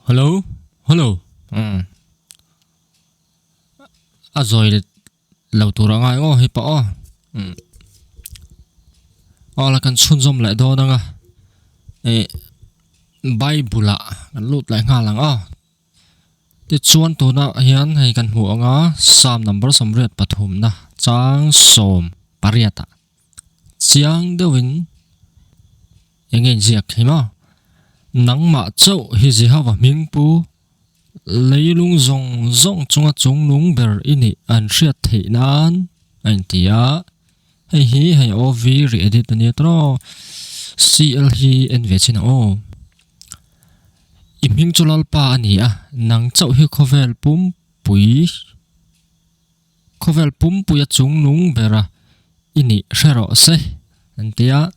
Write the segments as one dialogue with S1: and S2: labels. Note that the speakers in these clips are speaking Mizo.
S1: Hello hello umm a zawi lo tur a ngai aw hepa aw umm aw la kan chhunzawm leh dawn ang a ih bible ah kan lut leh nghal ang aw tichuan tunah hian hei kan hmuh ang a psalm number 83 na chang 18 ah. Chiang deuhin eng nge inziak hi maw? Nangmah chauh hi Jehova hming pu, leilung zawng zawng chunga chungnung ber i nih an hriat theih nan a inti a. Hei hi hei OV re-edit a nia tawh. CL hi en ve chin ang aw. I hming chu Lalpa a ni a, nang chauh hi khawvel pumpui. Khawvel pumpuia chungnung bera i nih hre rawh se an ti a.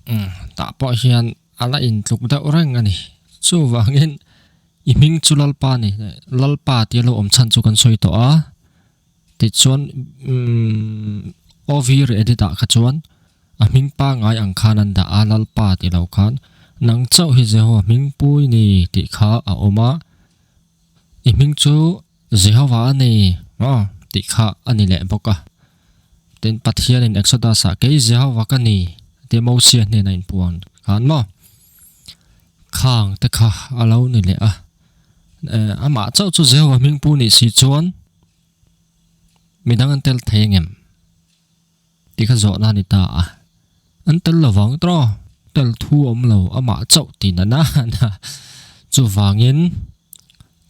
S1: Umm tah pawh hian a la intluk deuh reng a ni. Chuvangin i hming chu Lalpa a ni. Lalpa tia lo awm chhan chu kan sawi tawh a. Tichuan umm OV re-edit ah kha chuan a hming pangngai ang khan an dah a, Lalpa ti lo khan nang chauh hi Jehovah hming pui ni tih kha a awm a. I hming chu Jehovah a ni maw tih kha a ni leh bawk a. Tin, Pathianin Exodus-ah kei Jehovah ka ni tia Mosia hnenah inpuan khan maw? Khang te kha a lo ni leh a. Amah chauh chu Jehovah hming pu nih si chuan midang an tel thei ang em? Tih kha zawhna a ni ta a. An tel lo vang tawh, tel thu a awm lo, amah chauh tih na na na. Chuvangin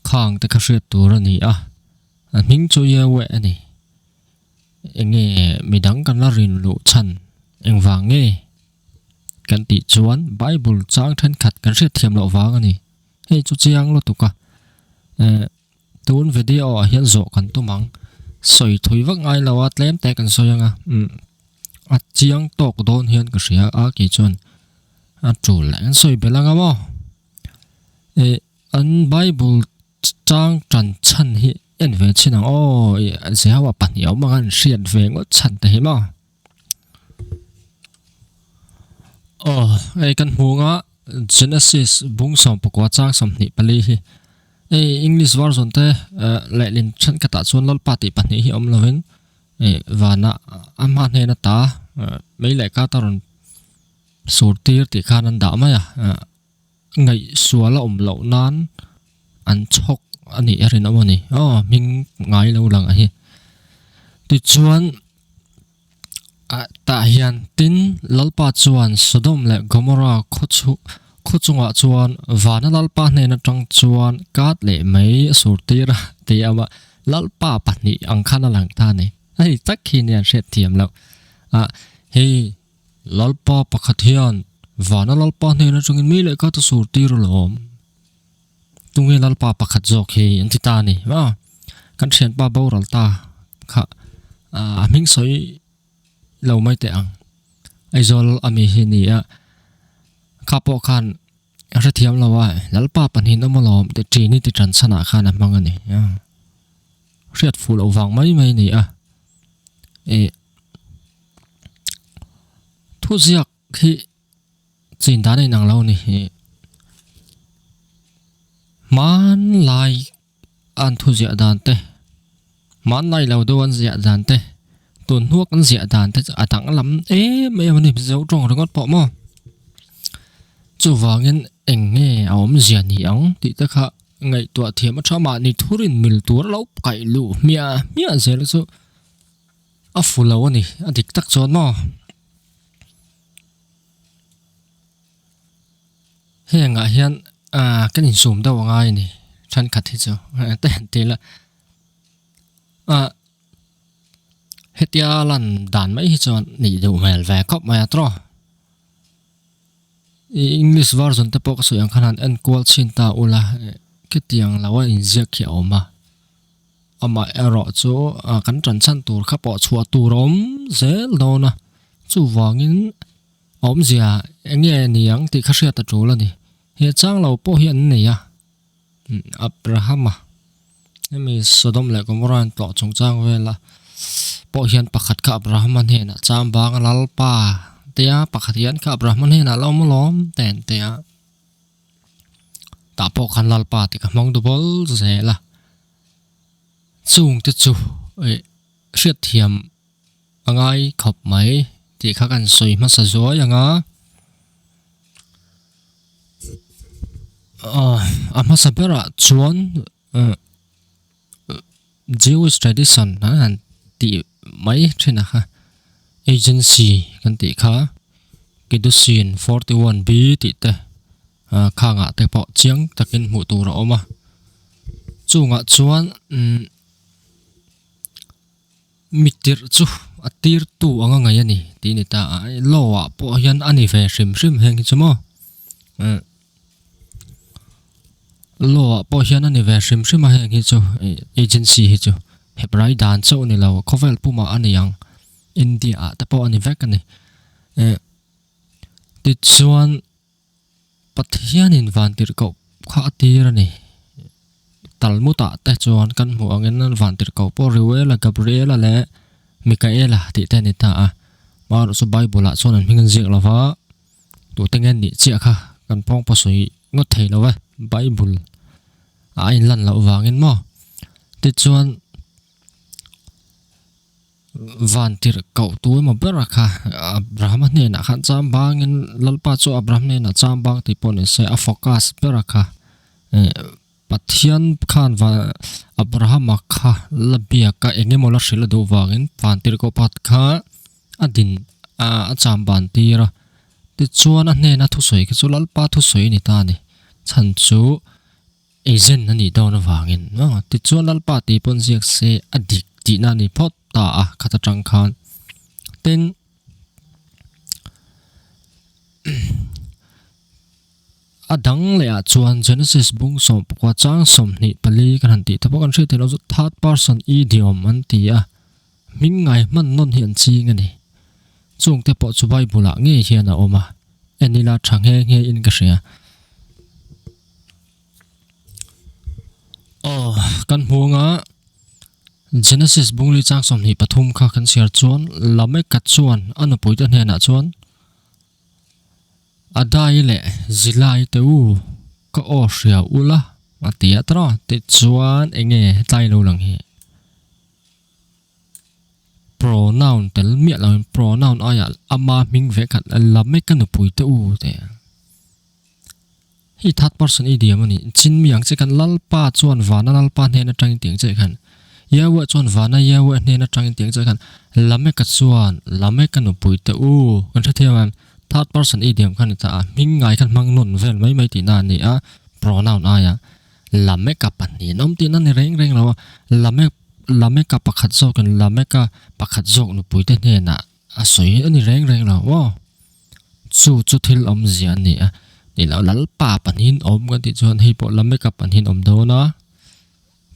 S1: khang te kha hriat tur a ni a, a hming chu Yahweh a ni. Enge midang kan la rin luh chhan engvang nge kan tih chuan Bible chang thenkhat kan hriat thiam loh vang a ni. Hei chu chiang lutuk a. Tun video ah hian zawh kan tum ang. Sawi thui vak ngai lo a, tlem te kan sawi ang a. Umm a chiang tawk dawn hian ka hria a kei chuan a tul leh an sawi belh ang a maw. Ih an bible chang tan chhan hi en ve chin ang aw ih Jehovah pahnih a awm ang a an hriat ve ngawt chhan te hi maw. Aw hei kan hmu ang a Genesis bung 14 chang 24 hi. Hei English version te lehlin thenkhatah chuan Lalpa tih pahnih hi awm lovin ih vanah a hma hnen ata mei leh ka ta rawn sur tir tih khan an dah mai a, ngaihsual a awm loh nan an chhawk a nih a rinawm a ni aw hming ngai lo lang a hi. Tichuan Tah hian tin Lalpa chuan Sodom leh Gomorra khaw chungah chuan vana Lalpa hnen atang chuan kat leh mai a sur tir a ti a, Lalpa pahnih ang khan a lang ta a ni. Hei tak hi nia an hriat thiam loh. Hei Lalpa pakhat hian vana Lalpa hnen atangin mi leh kat a sur tir alawm. Tunge Lalpa pakhat zawk hi an ti ta a ni. Kan thianpa boral ta kha a hming sawi lo mai teh ang. Aizawl ami hi ni a, kha pawh khan a hrethiam lo a, Lalpa pahnihin awm alawm tih ṭini ti ṭan chhanah khan a hmang a ni. Hriat fuh loh vang mai mai a ni a. Ih thuziak hi Chin dan a inang lo a ni hi. Hmanlai an thu ziah dan te, hmanlai lo deuh an ziah dan te, tun hnuak an ziah dan te chu a danglam em em a ni Mizo tawng ringawt pawh maw. Chuvangin eng nge a awmzia ni ang tih te kha ngaihtuah thiam a tha mahni thurin mil tur a lo kaih luh hmiah hmiah zel chu a fu lo a ni a dik tak chuan maw. Hengah hian ah kan insum deuh a ngai a ni thenkhat hi chu te han ti ila ah hetia lan dan mai hi chuan nih duh hmel ve khawp mai a tawh ih english version te pawh ka sawi ang khan han en kual chhin ta ula khitiang lo a inziak hi a awm a amah erawh chu ah kan tan chhan tur kha pawh chhuah tur a awm zel dawn a chuvangin. Awmzia eng nge ni ang tih kha hriat a tul a ni. He chang lo pawh hi an nei a, Abrahama hemi Sodom leh Gomorrah an tlawh chungchang vela pawh hian pakhat kha Abrahama hnenah chang bang a Lalpa tia pakhat hian kha Abrahama hnenah la awm alawm te an ti a. Tah pawh khan Lalpa tih ka hmang double zel a. Chungte chu ih hriatthiam a ngai khawp mai tih kha kan sawi hmasa zuai ang a. A hmasa berah chuan Jewish tradition an han tih mai thin a kha agency kan tih kha Kiddushin 41b tih te khangah te pawh chiang takin hmuh tur a awm a chungah chuan umm mi tirh chu a tirtu anga ngaih a ni tih a ni ta a law ah pawh hian a ni ve hrim hrim heng hi chu maw law ah pawh hian a ni ve hrim hrim a heng hi chu agency hi chu Hebrai dan chauh a ni lo khawvel pumah a ni ang India ah te pawh a ni vek a ni tichuan. Pathianin vantirhkoh kha a tir a ni. Talmud-ah te chuan kan hmuh angin vantirhkoh pawh Reuela, Gabriela leh Mikaela tih te a ni ta a. Amaherawhchu Bible-ah chuan an hming an ziak lo va, tute nge nih chiah kha kan pawngpaw sawi ngawt thei lo e, Bible a inlan loh vangin maw. Tichuan. Van tirh koh tu emaw ber a kha Abraham-a hnenah khan cham bangin Lalpa chu Abraham hnenah cham bang tih pawh ni se a focus ber a kha eh Pathian khan va Abraham-a kha la biak a eng emaw la hrilh a duh vangin van tirh koh pakhat kha a din a a cham ban tir a tichuan a hnena thusawi kha chu Lalpa thusawi a ni ta a ni chhan chu Agent a nih dawn avangin tichuan Lalpa tih pawn ziak se a dik tihna a ni phawt ta a khat atang khan. Tin, a dang leh ah chuan Genesis bung 14 chang 24 kan han tih te pawh kan hriat theih loh chu third person idiom an ti a, hming ngai hman nawn hi an ching a ni. Chung te pawh chu Bible ah ngei hian a awm a, en ila tha nghe nghe in ka hria. Aw, kan hmuang a, Genesis bungli chang 23 kha kan chhiar chuan Lameka chuan a nupuite hnenah chuan Adai leh Zilai te u ka aw hria ula a ti a tawh a, tichuan enge hetlai lo lang hi pronoun tel miah loin pronoun aiah ama hming ve khat Lameka nupuite u tih a. Hei third person idiom a ni. Chin mi ang che khan Lalpa chuan vana Lalpa hnen atangin tih ang che khan Yahweh chuan vana Yahweh hnen atangin tih ang che khan Lameka chuan Lameka nupui te u kan hre thiam em? Third person idiom kha ni ta a, hming ngai khan hmang nawn vel mai mai tihna a ni a, pronoun aia Lameka pahnihin awm tihna a ni reng reng lo a, Lamek Lameka pakhat zawkin Lameka pakhat zawk nupui te hnenah a sawi a ni reng reng lo aw. Chu chu thil awmzia a ni a, ni lo Lalpa pahnihin awm kan tih chuan hei pawh Lameka pahnihin awm dawn a,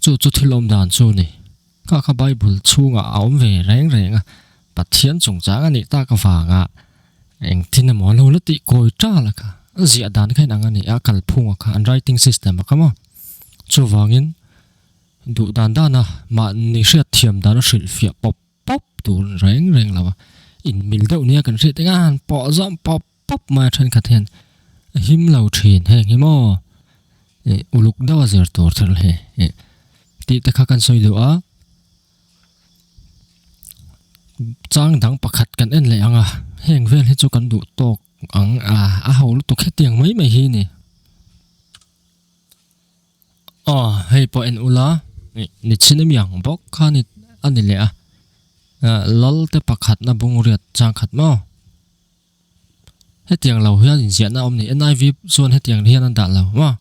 S1: chu chu thil awm dan chu a ni. Kha kha Bible chhungah a awm ve reng reng a, Pathian chungchang a nih tak avanga engtin emaw a lo la tih kawi tal a kha, a ziah dan kha inang a ni a, kalphunga kha an writing system a kha maw. Chuvangin duh dan dana mahni hriatthiam dana hrilhfiah pawp pawp tur reng reng lo a, inmil deuh nia kan hriat eng a han pawh zawm pawp pawp mai a thenkhat hian a him lo thin heng hi maw ih uluk deuh a zir tur thil hi ih tih te kha kan sawi duh a chang dang pakhat kan en leh ang a heng vel hi chu kan duh tawk ang a a ho lutuk hetiang mai mai hi a ni. Aw hei pawh en ula ih ni chin ami ang bawk kha ni a ni leh a ah lal te pakhatna bungriat chang khat maw hetiang lo hian inziahna a awm ni N_I_V chuan hetiang hian an dah lo maw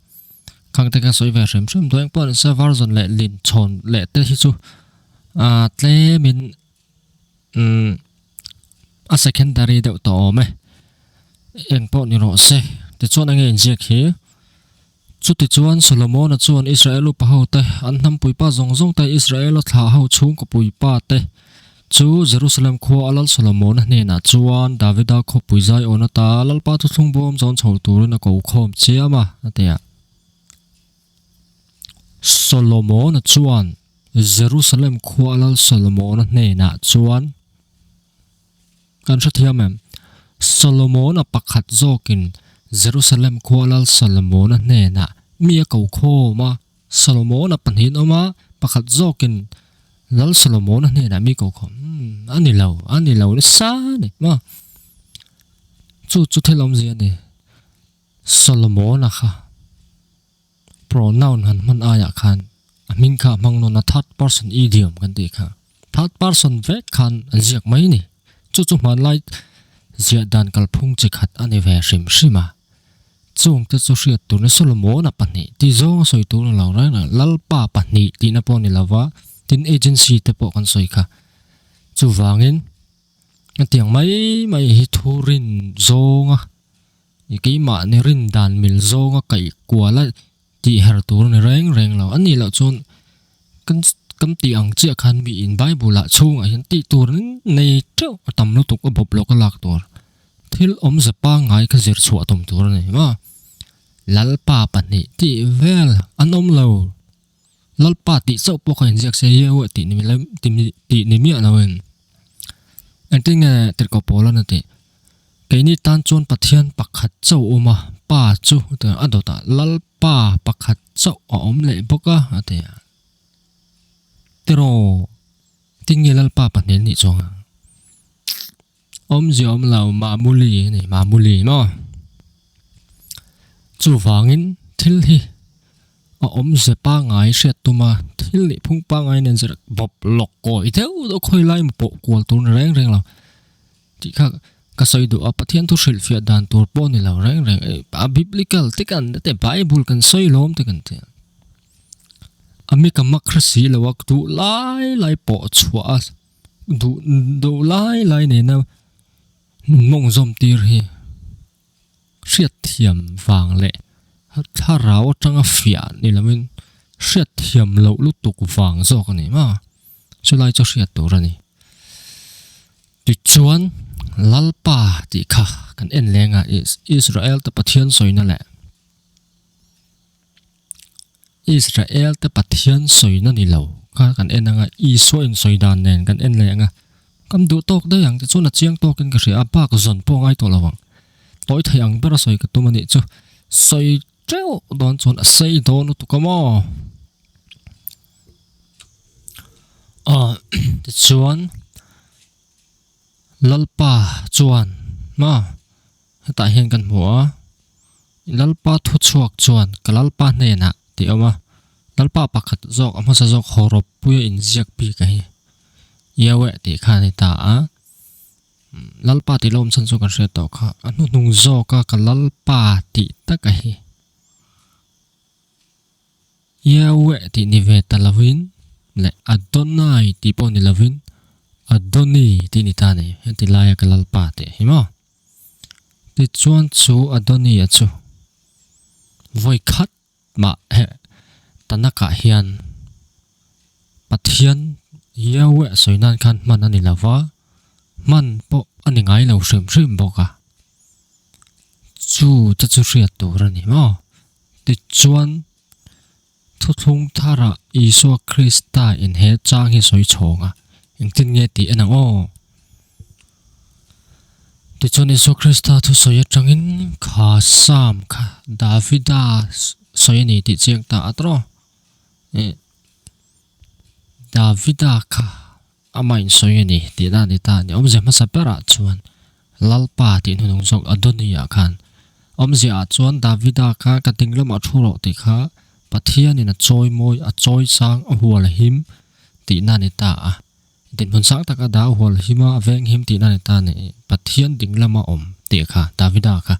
S1: khang te kha sawi ve hrim hrim dawn engpawh nise version leh lin chhawn leh te hi chu ah tlemin umm a secondary deuh tawh awm e engpawh ni rawh se tichuan enge inziak hi. Chutichuan, Solomona chuan Israel upa hote, an hnam puipa zawng zawng te, Israela thlah ho chhungkaw puipa te chu Jerusalem khua a Lal Solomona hnenah chuan Davida khawpui zaiawn ata Lalpa thuthlung bawm zawn chho turin a ko khawm chiam a, a ti a. Solomona chuan Jerusalem khua a Lal Solomona hnenah chuan, Kan hrethiam em? Solomona pakhat zawkin Jerusalem khua Lal Solomona hnenah Mi a ko khawm a, Solomona pahnihin awm a, pakhat zawkin Lal Solomona hnenah mi ko khawm. Umm, a ni lo, a ni lo nasa a ni maw? Chu chu thil awmzia a ni. Solomona kha pronoun han hman aiah khan a hming kha a hmang nawn a, third person idiom kan tih kha. Third person vek khan an ziak mai a ni. Chu chu hmanlai ziah dan kalphung chi khat a ni ve hrim hrim a. Chungte chu hriat tur ni Solomona pahnih tih zawng a sawi tur a lo reng reng Lalpa pahnih tihna pawh a ni lova, tin agency te pawh kan sawi kha. Chuvangin hetiang mai mai hi thu rin zawnga i keimahni rin dan mil zawnga kaih kual a tih her tur a ni reng reng lo. A nih loh chuan kan kan tih ang chiah khan miin Bible ah chhungah hian tih tur nei teuh a tam lutuk a bawp lawk a lak tur. Thil awmze pangngai kha zir chhuah tum tur a ni maw? Lalpa pahnih tih vel an awm lo. Lalpa tih chauh pawh kha inziak se Yahweh tih ni tih ni miah lo in. Engtin nge tirhkoh pawl an a tih? Keini tan chuan Pathian pakhat chauh awm a, Pa chu a dawtah Lalpa pakhat chauh a awm leh bawk a, a ti a. Tiraw, tinge Lalpa pahnih an nih chuang ang? Awmzia awm lo Mamuli a ni, Mamuli maw? Chuvangin thil hi a awmze pangngai hriat tum a, thil nih phung pangngai nen zir bawp lawk kawi deuh deuh khawi lai maw pawh kual tur ni reng reng lo tih kha ka sawi duh a, Pathian thu hrilhfiah dan tur pawh ni lo reng reng a biblical te kan te Bible kan sawi lawm te kan ti a, a mi ka mak hre si lo a duh lai lai pawh chhuah a. Duh duh lai lai nena mawng zawm tir hi hriatthiam vang leh thlarau atanga fiah ni lovin hriatthiam loh lutuk vang zawk a ni maw? Chulai chu hriat tur a ni. Tichuan Lalpa tih kha kan en leng a, Israel te Pathian sawina leh Israel te Pathian sawina ni lo kha kan en anga Isua in sawi dan nen kan en leh anga kan duh tawk daih ang tichuan a chiang tawkin ka hria a bak zawn pawh a ngai tawh lo ang tawi thei ang ber a sawi ka tum a nih chu sawi teuh dawn chuan a sei dawn lutuk a maw ah tichuan Lalpa chuan maw Hetah hian kan hmu a, Lalpa thuchhuak chuan ka Lalpa hnenah tih a awm a, Lalpa pakhat zawk a hmasa zawk hawrawp puia inziak bik a hi Yahweh tih kha a ni ta a, Lalpa tih lo awm chhan chu kan hriat tawh kha, a hnuhnung zawka ka Lalpa tih tak a hi Yahweh tih ni ve ta lovin leh Adonai tih pawh ni lovin Adoni tih ni ta a ni, heti laia ka Lalpa tih hi maw. Tichuan chu Adoniah chu vawi khat mah heh Tanakah hian Pathian Yahweh sawi nan khan hman a ni lo va, hman pawh a ni ngai lo hrim hrim bawk a. Chu te chu hriat tur a ni maw? Tichuan Thuthlung tharah Isua Krista in he chang hi sawi chhawng a, engtin nge tih en ang aw? Tichuan Isua Krista thusawi atangin kha Psalm kha Davida sawi a ni tih chiang ta a tawh. Davida kha amah in sawi a ni tih dan a ni ta a ni. Awmzia hmasa berah chuan Lalpa tih hnunung zawk Adoni-ah khan awmzia ah chuan Davida kha ka ding lamah thu rawh tih kha Pathianin a chawi mawi, a chawi sang, a hual him tihna a ni ta a. Dinhmun sang taka dah a hual him a, a veng him tihna a ni ta a ni. Pathian ding lama awm tih kha Davida kha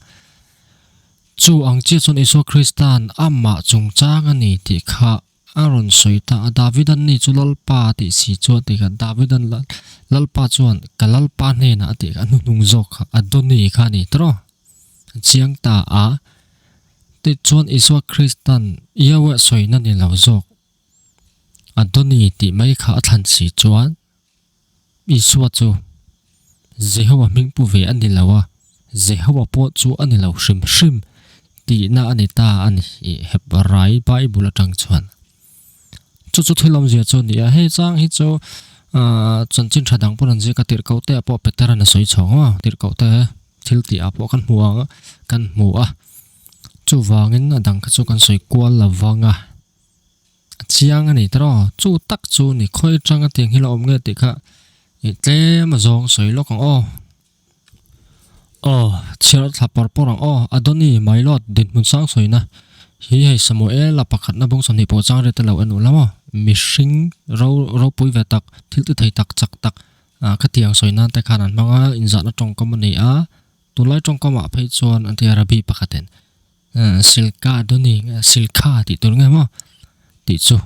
S1: chu ang chiah chuan Isua Krista'n amah chungchang a ni tih kha A rawn sawi ta a, Davidan ni chu Lalpa a tih si chu a ti kha, Davidan Lalpa chuan ka Lalpa hnenah a tih kha, a hnuhnung zawk kha Adoni kha a ni tawh, a chiang ta a, tichuan Isua Kristan Yahweh sawina ni lo zawk Adoni tih mai kha a thlan si chuan Isua chu Jehovah hming pu ve a ni lo a, Jehovah pawh chu a ni lo hrim hrim tihna a ni ta a ni i Hebrai Bible atang chuan. Chu chu thil awmzia chu a ni a, hei chang hi chu chanchin tha dang pawn an ziak a, tirhkoh te ah pawh Peter-a'n a sawi chhawng a, tirhkoh te thil tih ah pawh kan hmu ang, kan hmu a. Chuvangin a dang kha chu kan sawi kual lo vang a, a chiang a ni tawh aw. Chu tak chu ni khawi atanga tiang hi la awm nge tih kha ih tlem a zawng sawi lawk ang aw. Aw, chhiar thla pawr pawr ang aw. Adoni, Mailawt, dinhmun sang sawina hi hei Samuela pakhatna bawng 20 pawh chang riat a lo en ulh a maw? Mihring ro ropui ve tak, thil ti thei tak chak tak khatiang sawi nan te khan an hmang a, inzahna tawngkam a ni a. Tunlai tawngkamah phei chuan an ti a Rabbi pakhatin Silka Adoni nge Silkha tih tur nge maw tih chu.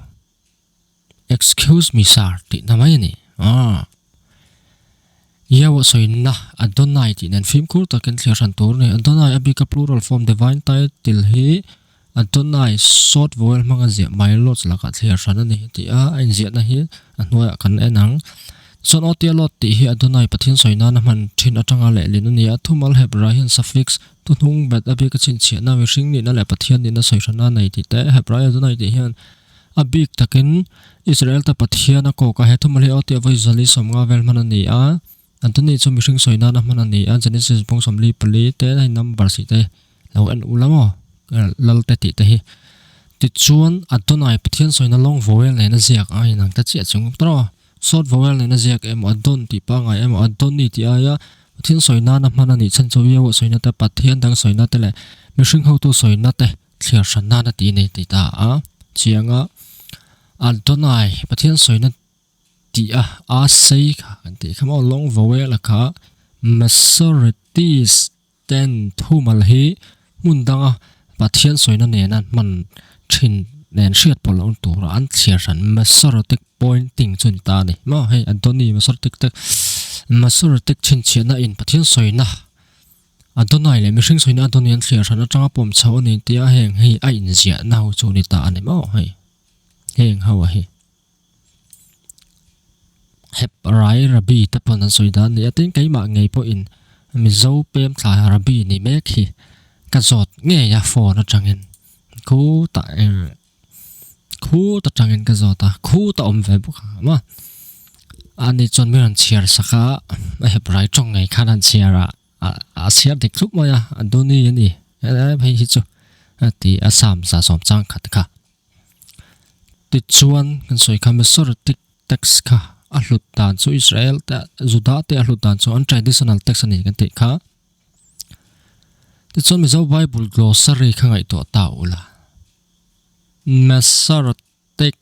S1: Excuse me sir tih na mai a ni. Aw. Yahweh sawina Adonai tih nen fimkhur takin thlir hran tur a ni. Adonai a bika plural form divine title hi Adonai short vowel hmanga ziah my lords lakah thlir hran a ni tih a a inziahna hi a hnuaiah kan en ang. Chuan Otia Lord tih hi Adonai Pathian sawi nana hman thin atanga lehlin a ni a, thumal Hebrai hian suffix thuhnung bet a bika chhinchhiahna mihring nihna leh Pathian nihna sawi hranna a nei tih te Hebrai Adonai tih hian A bik takin Israel te Pathian a kawk a, he thumal hi aw tih a vawi zali 50 vel hman a ni a. Anthony chu mihring sawi nana hman a ni a, Genesis bawng 44 te hei number sih te lo en ula maw lal te tih te hi. Tichuan Adonai Pathian sawina long vowel nena ziak a inang ta chiah chung tawh. Short vowel nena ziak emaw Adon tih pangngai emaw Adoni tih aia Pathian sawi nana hman a nih chhan chu Yahweh sawina te Pathian dang sawina te leh mihring hotu sawina te Thliar hran nana tih nei ti ta a chiang a, Adonai Pathian sawina tih a a sei kha kan tih kha maw long vowel a kha Masoretes ten thumal hi hmun danga Pathian sawina nena hman thin nen hriat pawh loh tura an thliar hran Masoretic pointing chu ni ta a ni maw hei Adoni Masoretic te Masoretic chhinchhiahna in Pathian sawina Adonai leh mihring sawina Adonai an thliar hran atanga pawm chho a ni tia heng hei a inziahna ho chu ni ta a ni maw hei heng ho a hi Hebrai Rabbi te pawn an sawi dan a ni a tin keimah ngei pawhin Mizo pem thla Rabbi ni mek hi ka zawt ngei a phone atangin khutah eng Khut atangin ka zawt a, khut a awm ve bawk ang maw? Ani chuan min rawn chhiar sak a, a Hebrai tawng ngei khan an chhiar a, a chhiar dik thlup mai a, Adoni a ni hei hi chu a ti a, Psalm 110 chang khat kha. Tichuan kan sawi kha Masoretic text kha a hlut dan chu Israel te Juda te a hlut dan chu an traditional text a ni kan tih kha. Tichuan Mizo Bible glossary kha ngaihtuah ta ula. Masoretic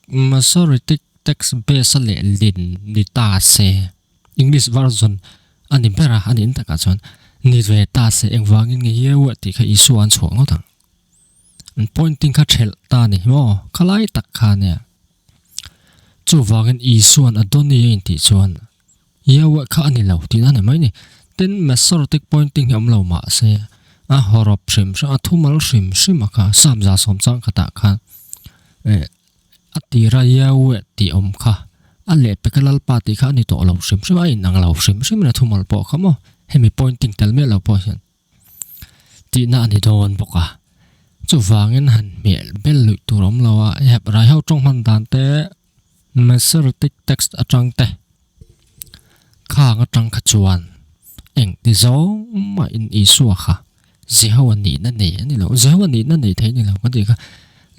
S1: Masoretic text base a lehlin ni ta se, English version a ni ber a, a nih takah chuan ni ve ta se engvangin nge Yahweh tih kha Isua an chhuah ngawt ang. An pointing kha thelh ta a ni maw? Khalai tak kha nia. Chuvangin Isua'n Adoni a intih chuan Yahweh kha a ni lo tihna a ni mai ni. Tin, Masoretic pointing hi awm lo mah se, a hawrawp hrim hrim, a thumal hrim hrim a kha, Psalm 110 chang khatah khan eh a tira Yahweh tih awm kha a lehpeka Lalpa tih kha a ni tawh lo hrim hrim a, a inang lo hrim hrim a thumal pawh kha maw, hemi pointing tel miah lo pawh hian tihna a ni dawn bawk a. Chuvangin han hmel bel luih tur awm lo a, Hebrai ho tawng hman dan te, Masoretic text atang te khang atang kha chuan eng ti zawng mah in Isua kha Jehoa nihna nei a ni lo, Jehoa nihna nei thei a ni lo ka tih kha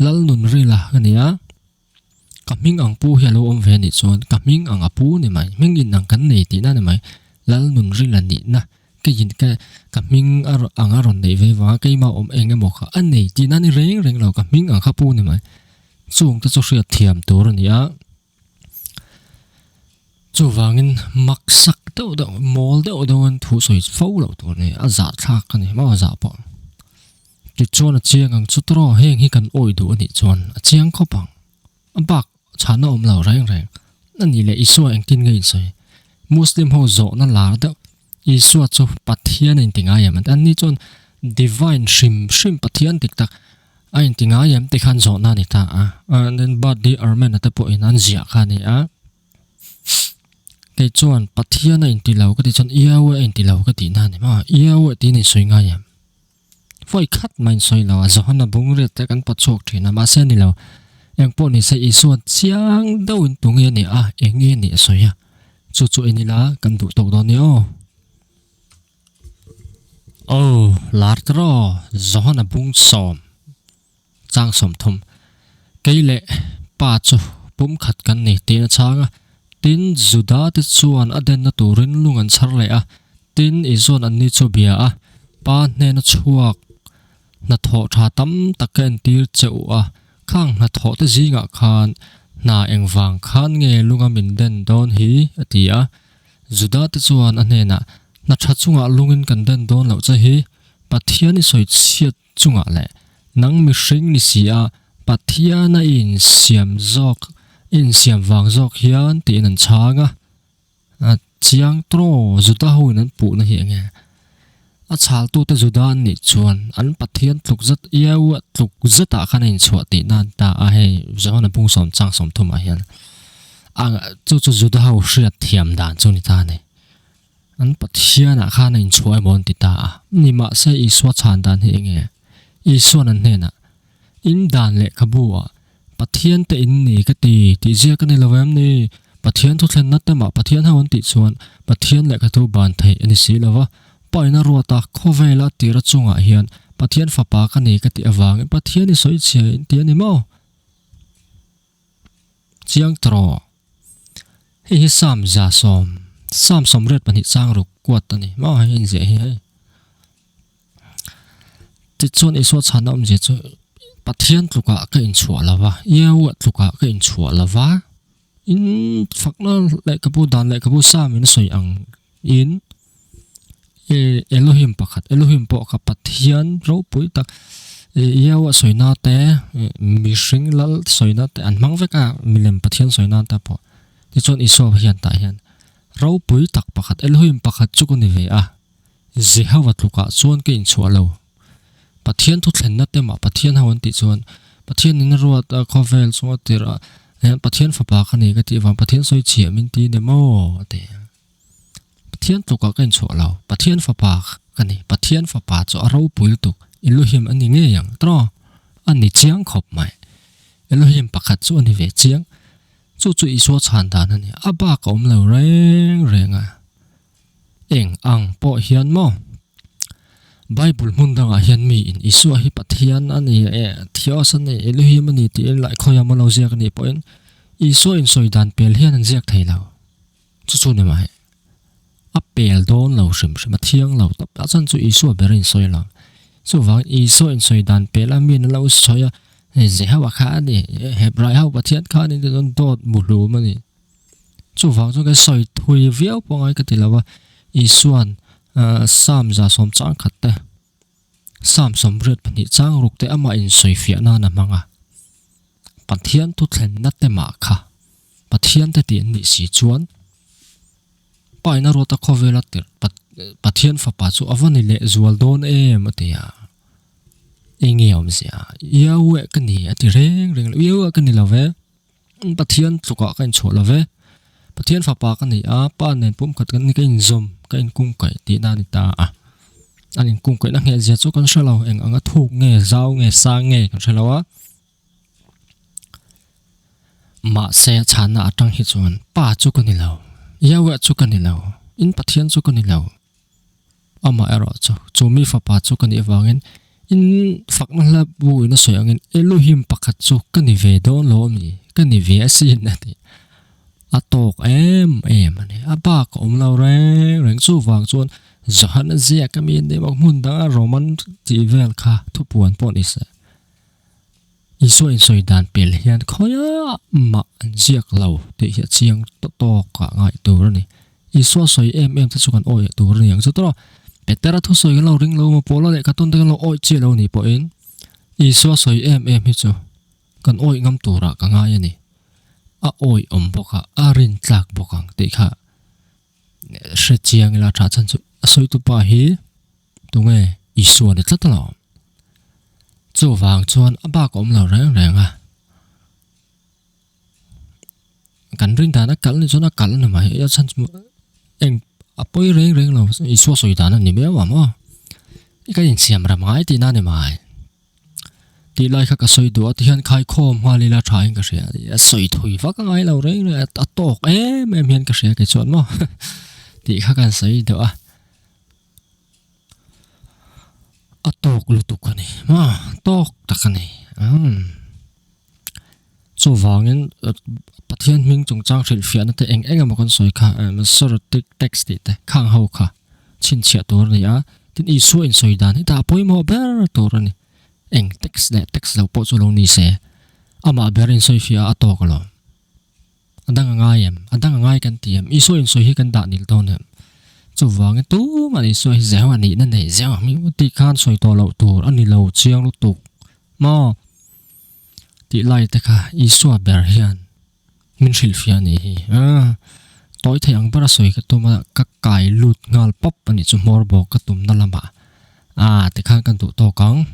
S1: Lal nun rila ka ni a, ka hming ang pu hi a lo awm ve a nih chuan ka hming ang a pu ni mai, hming in ang kan nei tihna ni mai, Lal nun rila nihna keiin ka ka hming a ang a rawn neih ve vang a keimah awm eng emaw kha a nei tihna ni reng reng lo ka hming ang kha pu ni mai. Chung te chu hriat thiam tur a ni a, chuvangin mak sak deuh deuh, mawl deuh deuhin thu sawi fo loh tur a ni, a zah thlak a ni maw a zah pawh. Tichuan a chiang ang chu tawh heng hi kan awih duh a nih chuan a chiang khawp ang, a bak chhana awm lo reng reng a nih leh Isua engtin nge insawi? Muslim ho zawhna lar deuh Isua chu Pathian a inti ngai em? An ni chuan divine hrim hrim Pathian dik tak a inti ngai em tih khan zawhna a ni ta a. And then Bart D. Ehrman a te pawhin an ziah kha a ni a. Kei chuan Pathian a inti lo ka tih chuan Yahweh a inti lo ka tihna a ni maw? Yahweh tiin a insawi ngai em? Vawi khat mah insawi lo a, Johana bungriat te kan pawt chhuak thin a, mahse a ni lo. Eng pawh ni se Isua'n chiang deuhin tu nge a nih a, eng nge a nih a sawi a. Chu chu en ila kan duh tawk dawn nia aw. Aw, lar tiraw, Johana bung sawm chang 30. Kei leh Pa chu pumkhat kan ni tiin a chhang a. Tin, Juda te chuan a denna turin lung an chhar leh a. Tin, Isua'n anni chu bia a, Pa hnena chhuak hnathawh tha tam tak ka entir che u a, khang hnathawh te zingah khan hna engvang khan nge lunga min den dawn hi? a ti a. Juda te chuan a hnenah, Hna tha chungah lungin kan den dawn loh che hi, Pathian i sawi chhiat chungah leh nang mihring ni si a, Pathiana i insiam zawk i insiam vang zawk hian tiin an chhang a. A chiang tawh Juda ho in an puhna hi enge? A chhaltute Juda an nih chuan an Pathian tluk zet iau a tluk zetah khan a inchhuah tih nan ta a hei Johana bung sawm chang 30 ah hian a chu chu Juda ho hriat thiam dan chu ni ta a ni. An Pathianah khan a inchhuah emaw an ti ta a. Nimahse Isua chhan dan hi enge? Isuan an hnenah, In dan lehkhabu ah Pathian te in ni ka ti tih ziak a ni lo em ni? Pathian thuthlenna te mah Pathian ho an tih chuan Pathian lehkhathu ban theih a ni si lo va. Paina ruata khawvela tira chungah hian Pathian fapa ka ni ka tih avangin Pathian i sawi chhia in ti a ni maw? Chiang tawh. Hei hi Psalm 100, Psalm 82 chang ruk kuat a ni maw hei inziah hi hei. Tichuan Isua chhana awmzia chu Pathian tlukah ka inchhuah lo va, Yehowa tlukah ka inchhuah lo va, in fakna lehkhabu dan lehkhabu Psalm in sawi ang in e Elohim pakhat, Elohim pawh kha Pathian ropui tak Yehowa sawina te, mihring lal sawina te an hmang vek a, milem Pathian sawina te pawh. Tichuan Isua hian tah hian ropui tak pakhat, Elohim pakhat chu ka ni ve a. Jehova tlukah chuan ka inchhuah lo. Pathian thu thlenna te mah Pathian ho an tih chuan Pathian in a ruat a khawvel chunga tirh ah hian Pathian fapa ka nei ka tih vang Pathian sawi chhiah min ti ni maw a ti. Pathian tlukah ka inchhuah lo. Pathian fapa ka ni. Pathian fapa chu a ropui lutuk. Elohim a ni ngei ang tawh a ni chiang khawp mai. Elohim pakhat chu a ni ve chiang. Chu chu Isua chhan dan a ni. A bak a awm lo reng reng a. Eng ang pawh hian maw? Bible hmun dangah hian mi in Isua hi Pathian a ni e, Theos a ni, Elohim a ni tiin lai khawi a maw lo ziak a nih pawhin Isua in sawi dan pel hian an ziak thei lo. Chu chu ni mai. A pel dawn lo hrim hrim, a thiang lo tawp. A chhan chu Isua ber in sawi lo. Chuvangin Isua in sawi dan pel a mi in a lo sawi a, Jehovah kha a ni, Hebrai ho Pathian kha a ni tih chuan dawt muhlum a ni. Chuvang chuan kan sawi thui viau pawh ngai ka ti lo a, Isua'n Psalm 110 chang khat te, Psalm 82 chang ruk te amah insawi fiah nan a hmang a. Pathian thuthlenna te mah kha Pathian te tih an nih si chuan Paina ruata khawvela tirh Pathian fapa chu a va ni leh zual dawn em a ti a. Enge awmzia? Yahweh ka ni a ti reng reng lo. Yahweh ka ni lo ve. Pathian tlukah ka inchhuah lo ve. Pathian fapa ka ni a, Pa nen pumkhat kan ni, ka inzawm, ka inkungkaih tihna a ni ta a. An inkungkaihna ngheh zia chu kan hre lo, eng anga thuk nge, zau nge, sang nge kan hre lo a. Mahse a chhanna atang hi chuan Pa chu ka ni lo, Yahweh chu ka ni lo, in Pathian chu ka ni lo. Amah erawh chu, chu mi fapa chu ka nih avangin in fakna hla bu in a sawi angin Elohim pakhat chu ka ni ve dawn lo a mi, ka ni ve asin a ti. A tawk em em a ni. A bak a awm lo reng reng. Chuvang chuan Johana ziak a mi emaw hmun danga Roman tih vel kha thupuan pawh ni se. Isua insawi dan pel hian khawiah mah an ziak lo tih hi a chiang tawk ah ngaih tur a ni. Isua sawi em em te chu kan awih tur a ni ang chu tawh. Petera thusawi kan lo ring lo maw Paula lehkha tawn te kan lo awih chiah lo nih pawhin Isua sawi em em hi chu kan awih ngam turah ka ngai a ni. A awih awm bawk a, a rin tlak bawk ang tih kha hre chiang ila tha chhan chu a sawitupa hi tunge Isua ni tlat alawm. Chuvang chuan a bak a awm lo reng reng a. Kan rin dan a kal ni chuan a kal a ni mai. A chhan chu eng a pawi reng reng lo. Isua sawi dan a ni miau ang maw. I ka insiam ram ngai tihna a ni mai. Tih lai kha ka sawi duh a tihian khaikhawm nghal ila tha in ka hria. A sawi thui vak a ngai lo reng reng a. A tawk em em hian ka hria kei chuan maw. Tih kha kan sawi duh a. A tawk lutuk a ni maw? Tawk tak a ni. Umm. Chuvangin Pathian hming chungchang hrilhfiahna te eng eng emaw kan sawi kha Masoretic text tih te khang ho kha chhinchhiah tur a ni a, tin Isua insawi dan hi dah pawimawh ber tur a ni. Eng text leh text lo pawh chu lo ni se, amah ber insawifiah a tawk alawm. A dang a ngai em? A dang a ngai kan ti em? Isua insawi hi kan dah nil dawn em? Chuvangin tumah Isua hi zeu a nihna nei zeu a hming tih khan sawi tawh loh tur a ni lo chiang lutuk maw? Tih lai te kha Isua ber hian min hrilhfiah a nih hi. Tawi thei ang bera sawi ka tum a, ka kai lut nghal pawp a nih chu hmawr bawk ka tumna lamah. Tikhan kan duh tawk ang.